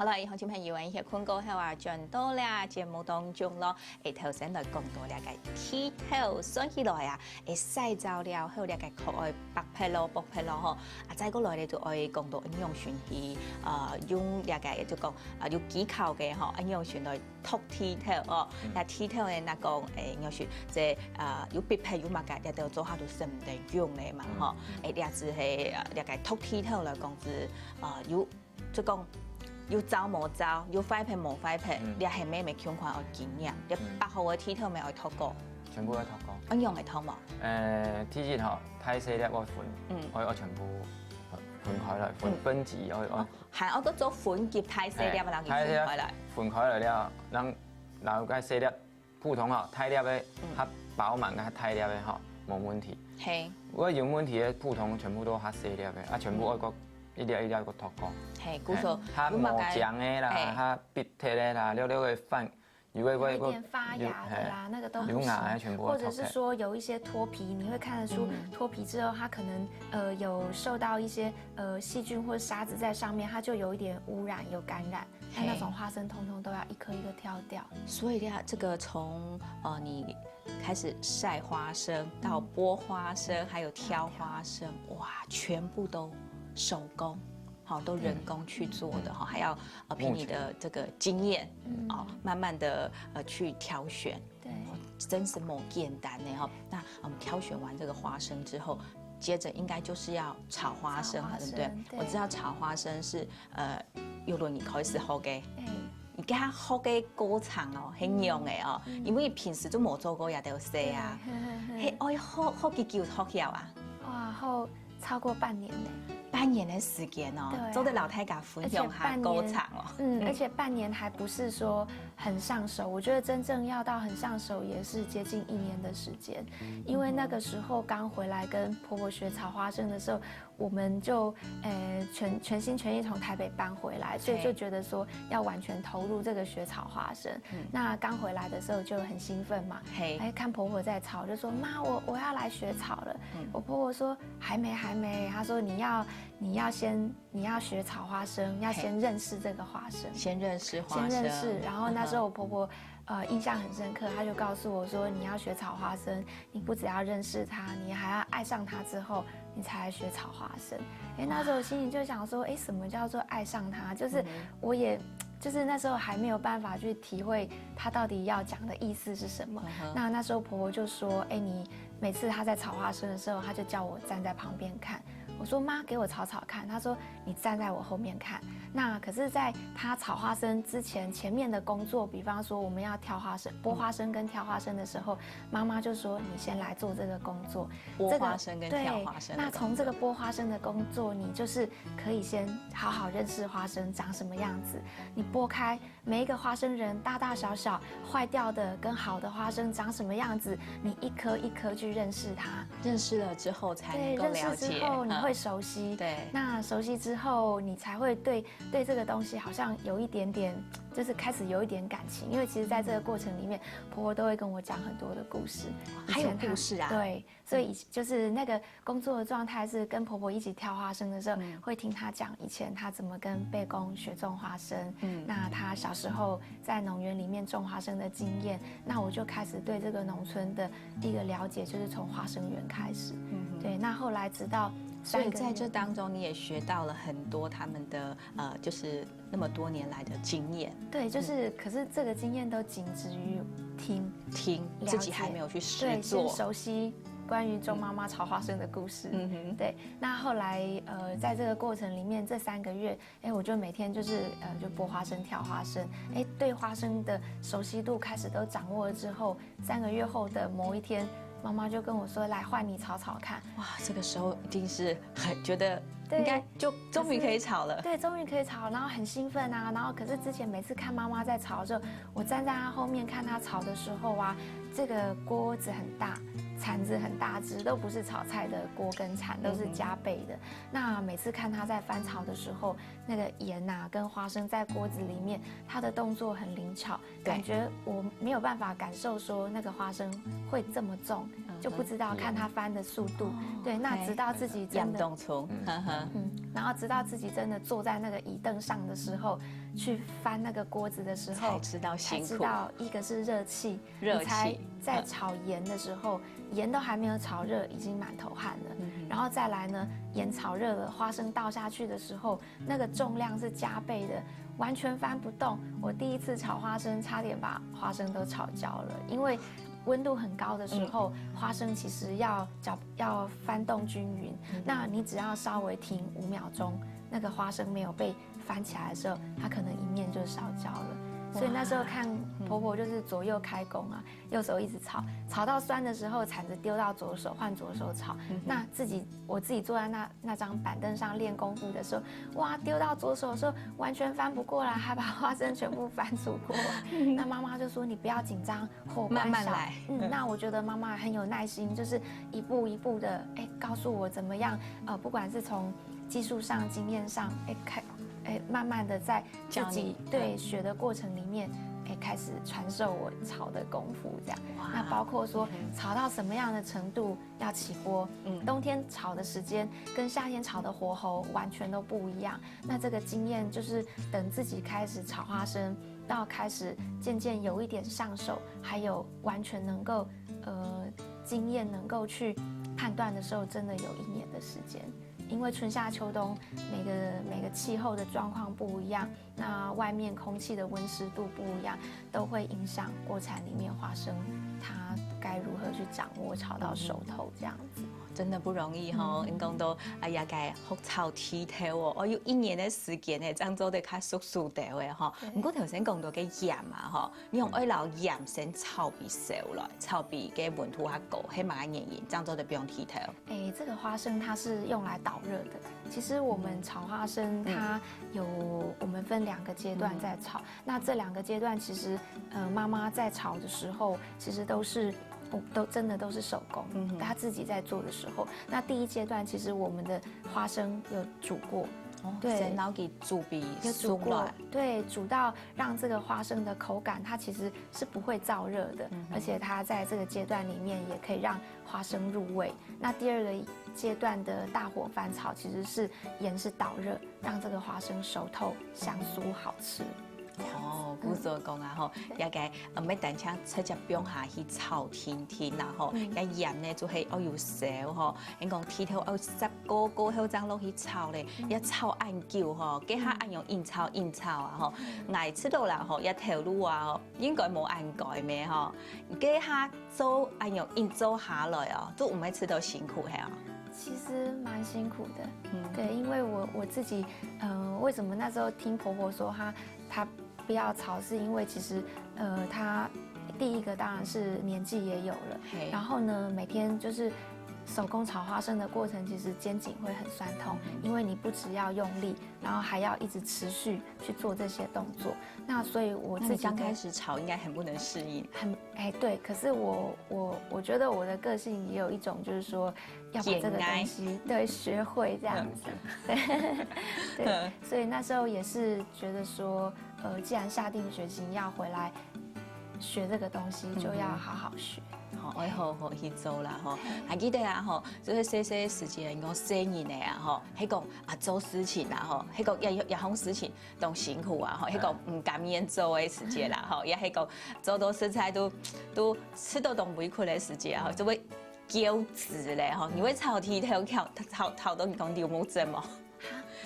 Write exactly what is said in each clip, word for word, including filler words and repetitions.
好了，鄉親朋友，𠊎歇睏過後啊，轉到了節目當中咯。誒，頭先來講到這个剃頭，算起來啊，誒，曬燥了後，這个殼愛剝忒咯，剝忒咯吼。啊，再過來咧，就愛講到仰形去，呃，用這个就講，呃，有技巧个吼，仰形來托剃頭哦。那剃頭呢，那講，誒，仰形這，呃，有必要有麼个，這都做下都省得用个嘛吼。誒，這只係，呃，這个托剃頭來講是，呃，有 就講有燥無燥，有壞皮無壞皮，這係乜乜共款愛經驗，這剝好个剃頭乜愛托過，全部愛托過。仰會托無？呃，第一吼，大細粒愛分，嗯，愛愛全部分分開來，分分級愛愛，還愛个做分級大細粒，然後分開來，分開來了，然後然後該細粒 普通吼，大粒个，較飽滿个大粒个吼，無問題。嘿，如果有問題个普通全部都較細粒个，啊，全部愛个一粒一粒个托過。嘿，故所，較無漿个啦，較必忒个啦，了了个飯，有个个有一點發芽的啦，那個都不行。有芽个全部，或者是說有一些脫皮，你會看得出脫皮之後，它可能呃有受到一些呃細菌或沙子在上面，它就有一點污染、有感染。 那那種花生通通都要一顆一顆挑掉。所以呢，這個從，呃，你開始曬花生到剝花生，還有挑花生，哇，全部都手工，好，都人工去做的哈，還要呃憑你的這個經驗，哦，慢慢的呃去挑選。對，真是無簡單呢哈。那我們挑選完這個花生之後，接著應該就是要炒花生了，對不對？我知道炒花生是呃 有論你開始學个，你該學个過程哦，很用个哦，因為平時都無做過這兜事啊，嘿，愛學學幾久學曉啊？哇，學超過半年呢。半年的時間哦，做得摎大家分享下過程哦。嗯，而且半年還不是說很上手，我覺得真正要到很上手也是接近一年的時間，因為那個時候剛回來跟婆婆學炒花生的時候， 我們就呃全全心全意從台北搬回來，所以就覺得說要完全投入這個學炒花生。那剛回來的時候就很興奮嘛，嘿，哎，看婆婆在炒，就說媽，我我要來學炒了。我婆婆說還沒還沒，她說你要你要先你要學炒花生，要先認識這個花生，先認識花生，先認識。然後那時候我婆婆呃印象很深刻，她就告訴我說你要學炒花生， 你不只要認識它，你還要愛上它之後，你才來學炒花生。哎，那時候我心裡就想說，哎，什麼叫做愛上它？就是我也，就是那時候還沒有辦法去體會它到底要講的意思是什麼。那那時候婆婆就說，哎，你每次她在炒花生的時候，她就叫我站在旁邊看。我說媽，給我炒炒看。她說你站在我後面看。那可是在她炒花生之前，前面的工作，比方說我們要挑花生、剝花生跟挑花生的時候， 媽媽就說你先來做這個工作，剝花生跟挑花生的工作。那從這個剝花生的工作，你就是可以先好好認識花生長什麼樣子。你剝開每一個花生仁，大大小小、壞掉的跟好的花生長什麼樣子，你一顆一顆去認識它。認識了之後才能夠了解。對，認識之後你會熟悉。對，那熟悉之後，你才會對對這個東西好像有一點點，就是開始有一點感情，因為其實在這個過程裡面，婆婆都會跟我講很多的故事。還有故事啊？對，所以以就是那個工作的狀態是跟婆婆一起挑花生的時候，會聽她講以前她怎麼跟伯公學種花生，那她小時候在農園裡面種花生的經驗，那我就開始對這個農村的一個了解，就是從花生園開始。對，那後來直到，所以在這當中你也學到了很多他們的呃，就是那麼多年來的經驗。對，就是，可是這個經驗都僅止於聽，聽，了解，自己還沒有去實作。對，先熟悉關於鍾媽媽炒花生的故事。嗯哼，對，那後來呃，在這個過程裡面，這三個月，哎，我就每天就是呃，就剝花生、挑花生，哎，對花生的熟悉度開始都掌握了之後， 三個月後的某一天，媽媽就跟我說：“來，換你炒炒看。”哇，這個時候一定是很覺得應該就終於可以炒了。對，終於可以炒，然後很興奮啊。然後可是之前每次看媽媽在炒的時候，我站在她後面看她炒的時候啊，這個鍋子很大，鏟子很大隻，都不是炒菜的鍋跟鏟，都是加倍的。那每次看她在翻炒的時候，那個鹽啊跟花生在鍋子裡面，她的動作很靈巧， 感覺我沒有辦法感受說那個花生會這麼重，就不知道看它翻的速度。对，那直到自己真的，严重冲，嗯，然后直到自己真的坐在那个椅凳上的时候，去翻那个锅子的时候，才知道辛苦。才知道一个是热气，热气，你才在炒盐的时候，盐都还没有炒热，已经满头汗了。然后再来呢，盐炒热了，花生倒下去的时候，那个重量是加倍的，完全翻不动。我第一次炒花生，差点把花生都炒焦了，因为温度很高的时候，花生其实要搅要翻动均匀。那你只要稍微停五秒钟，那个花生没有被翻起来的时候，它可能一面就烧焦了。所以那时候看婆婆就是左右开弓啊，右手一直炒，炒到酸的时候，铲子丢到左手，换左手炒。那自己我自己坐在那那张板凳上练功夫的时候，哇，丢到左手的时候完全翻不过来，还把花生全部翻出锅外。那妈妈就说：“你不要紧张，后慢慢来。”嗯，那我觉得妈妈很有耐心，就是一步一步的，哎，告诉我怎么样，呃，不管是从技术上、经验上，哎，开，哎，慢慢的在自己对学的过程里面，哎，开始传授我炒的功夫，这样。那包括说炒到什么样的程度要起锅，嗯，冬天炒的时间跟夏天炒的火候完全都不一样。那这个经验就是等自己开始炒花生，到开始渐渐有一点上手，还有完全能够呃经验能够去判断的时候，真的有一年的时间。因为春夏秋冬每个每个气候的状况不一样，那外面空气的温湿度不一样，都会影响锅铲里面花生它该如何去掌握炒到熟透这样子。真的不容易吼，因讲到哎呀，个學炒剃头哦，哦，有一年的时间呢，正做得較熟熟个吼。不过头先讲到个盐啊吼，你用愛老盐先炒比熟了，炒比个温度較高，係嘛个原因，正做得不用剃头。哎，这个花生它是用来导热的。其实我们炒花生，它有我们分两个阶段在炒。那这两个阶段，其实呃，妈妈在炒的时候，其实都是。都真的都是手工，嗯，他自己在做的时候，那第一阶段其实我们的花生有煮过，哦，对，先拿去煮比熟了，对，煮到让这个花生的口感它其实是不会燥热的，而且它在这个阶段里面也可以让花生入味。那第二个阶段的大火翻炒其实是盐是导热，让这个花生熟透、香酥、好吃。哦，故所讲啊吼，也个毋係單淨直接放下去炒定定啦吼，也鹽呢就係愛有燒吼，你講剃頭愛煠過過後正落去炒咧，也炒恁久吼，該下恁樣硬炒硬炒啊吼，𠊎知道啦吼，也頭路啊吼，應該無恁該咩吼，該下 做恁樣一做下來哦，都毋會感覺到辛苦係哦？其实蛮辛苦的，嗯，对，因为我我自己，呃，为什么那时候听婆婆说她她不要炒，是因为其实呃她第一个当然是年纪也有了，然后呢每天就是手工炒花生的过程，其实肩颈会很酸痛，因为你不只要用力，然后还要一直持续去做这些动作。那所以我自己刚开始炒应该很不能适应，很 哎，对，可是我我我觉得我的个性也有一种，就是说要把这个东西对学会这样子，对对，所以那时候也是觉得说，呃，既然下定决心要回来学这个东西，就要好好学。好，愛好好去做啦吼。还记得啊吼，就係細細个時節，講細人个啊吼，係講啊做事情啦吼，係講一一項事情 當辛苦啊吼，係講毋甘願做个時節啦吼，也係講做到實在都都感覺到當委屈个時節啊吼，就會噭眵咧吼，你會炒剃頭炒炒炒到你講流目汁無？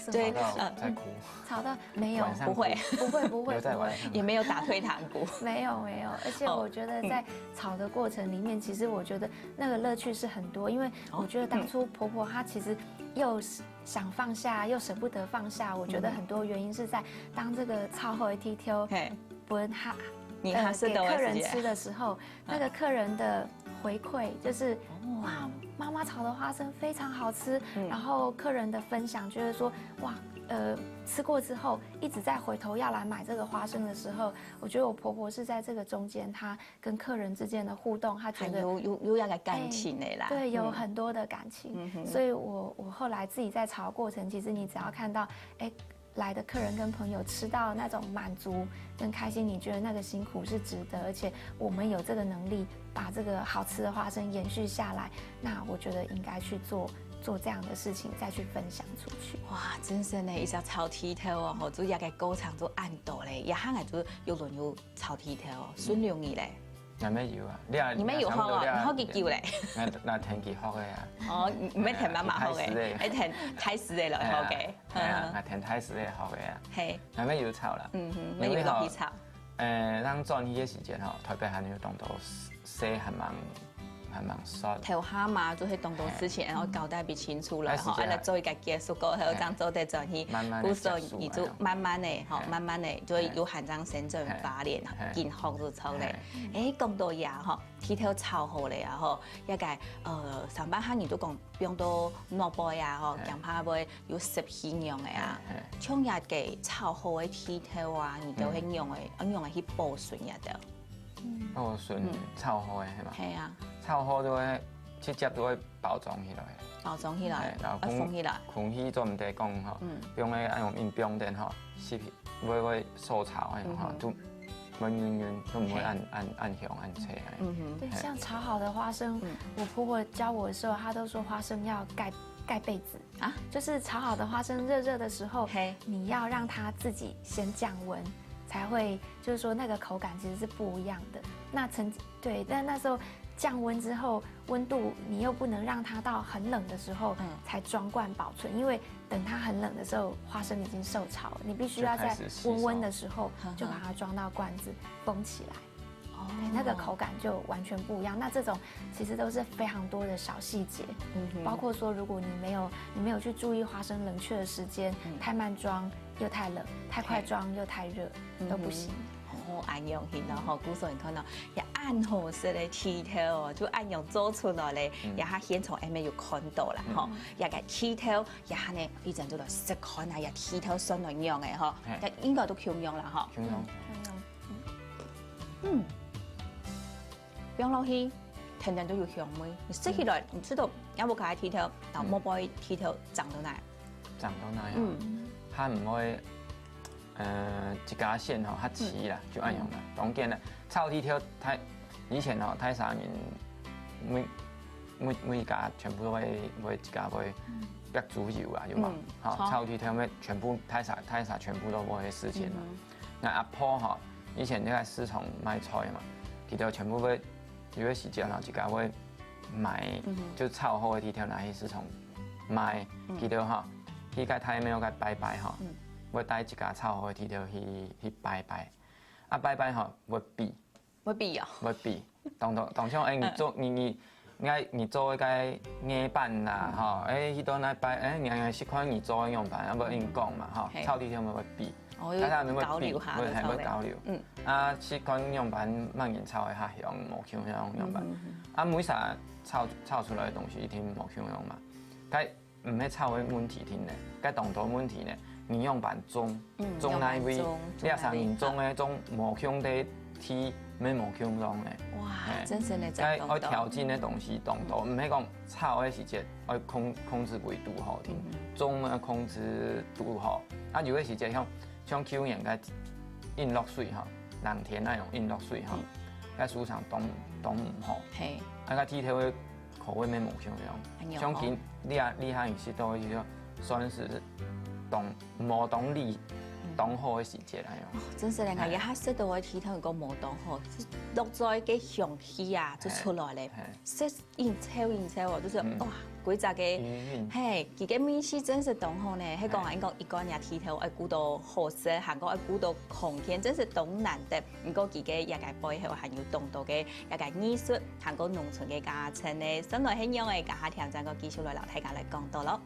对，呃，在哭，炒到没有，不会，不会不会不会，也没有打退堂鼓，没有没有，而且我觉得在炒的过程里面，其实我觉得那个乐趣是很多，因为我觉得当初婆婆她其实又是。 想放下又舍不得放下，我觉得很多原因是在当这个炒好个剃头，分他，你还是给客人吃的时候，那个客人的回馈就是哇，妈妈炒的花生非常好吃，然后客人的分享就是说哇，呃，吃过之后一直在回头要来买这个花生的时候，我觉得我婆婆是在这个中间，她 跟客人之间的互动，他觉得有有有那个感情的啦，对，有很多的感情，所以我我后来自己在炒过程，其实你只要看到，哎，来的客人跟朋友吃到那种满足跟开心，你觉得那个辛苦是值得，而且我们有这个能力把这个好吃的花生延续下来，那我觉得应该去做做这样的事情，再去分享出去。哇，真係呢，一隻炒地頭哦，吼，做一個過程做恁多咧，一下仔就有輪有炒地頭哦，順流你咧。那没有啊，你啊，你们有學哦，你學幾久咧？那那天佢學个啊。哦，你你们天妈妈學个，哎，哎，天太師个了，OK。哎呀，那天太師个學个啊，嘿，那没有炒啦。嗯哼，没有落去炒。誒，當轉去个時間吼，台北還有當多事還蠻還蠻少。頭下嘛，就係當多事情，然後交代比清楚了吼，哎是這樣啊，來做一個結束過後，哎正做得轉去。慢慢地故所結束你就慢慢的吼哎，慢慢的，就有行政深圳發展哎，緊學就出來。哎誒，講到這吼，地頭炒好了啊吼，一個呃，上班客人都講放到外背啊吼，哎驚怕會有濕氣樣个啊哎哎。像這個炒好个地頭啊，你都係用个，用个去保存這兜。哦，筍炒好个係嘛？係啊，炒好就會直接就會包裝起來。包裝起來哎，然後，啊，封起來。空氣做毋得講吼嗯，放个愛用硬冰等吼，係會會受潮个吼，嗯哼就會軟軟，就毋會嘿恁恁恁香恁脆。嗯哼，对，像炒好的花生，嗯我婆婆教我的时候，她都说花生要盖盖被子啊，就是炒好的花生热热的时候，嘿你要让它自己先降温，才会就是说那个口感其实是不一样的。那曾对，但那时候降温之后，温度你又不能让它到很冷的时候嗯才装罐保存，因为等它很冷的时候，花生已经受潮了，你必须要在就开始吸收温温的时候哼哼就把它装到罐子封起来。哦对，那个口感就完全不一样。那这种其实都是非常多的小细节，嗯哼包括说，如果你没有你没有去注意花生冷却的时间，嗯太慢装又太冷，太快嘿装又太热，嗯哼都不行。哦，恁樣形咯吼，故所你看到，也恁好食个地頭哦，就恁樣做出來咧，嗯也下現場俺們有看到啦吼，也个地頭，也下呢，一陣就來食看啊，也地頭酸軟樣个吼嘿，也應該都共樣啦吼。共樣。嗯，放落去，天天都有香味。你食起來，你知道，也無該地頭，到莫背地頭長到哪？長到哪樣？嗯，佢毋會，呃，一家線吼，較齊啦，就恁樣啦。當然啦，炒地頭，大以前吼，大沙人每每每家全部都會會一家會煏豬油啊，有無？嗯吼，好炒地頭乜全部大沙大沙全部都會个事情嘛。嗯那阿婆吼，以前在市場賣菜嘛，佢兜全部會有个時間吼，一家會買，嗯就炒好个地頭拿去市場賣，佢兜吼，去个太廟个拜拜吼嗯，會帶一家炒好个地頭去去拜拜，啊拜拜吼會比會比哦。會比，當當當像哎你做你你。你愛你做一个月半啦，吼，哎，去到那拜，哎，你愛試看你做个樣板，啊，毋然講嘛，吼嘿，炒地頭會比，哦，大家會比，交流下會還會就交流。嗯，啊，試看樣板，麼人炒个較香，無共樣樣板。啊，每儕炒炒出來个東西一定無共樣嘛。該毋係炒个問題定呢，該當多問題呢，你樣板種，種哪位，樣板種你也三人種个種無共个地，乜無共樣个。哇，嘿真正个該愛調整个東西當多，毋係講炒个時節愛控控制維度吼，定種个控制度吼。啊，有个時節像像舊年个硬落水吼，冷天那種硬落水吼，該收成當當毋好。嘿，啊，該地頭个口味乜無共樣。哎喲像今你啊，你下你食到个就算是當無當利當好个時節那樣。真係咧，𠊎一下食到个地頭个無當好，落在个香氣啊，就出來咧。嘿食應酬應酬哦，就是嗯哇，規隻个。餘韻。嘿，佢个味緒真係當好呢。係講啊，應該一罐个地頭愛顧到好食，還過愛顧到空間，真係當難得。毋過佢个這個背後還有當多个這個藝術，還過農村个價值呢。上來係樣个，等下添正過繼續來摎大家來講到咯。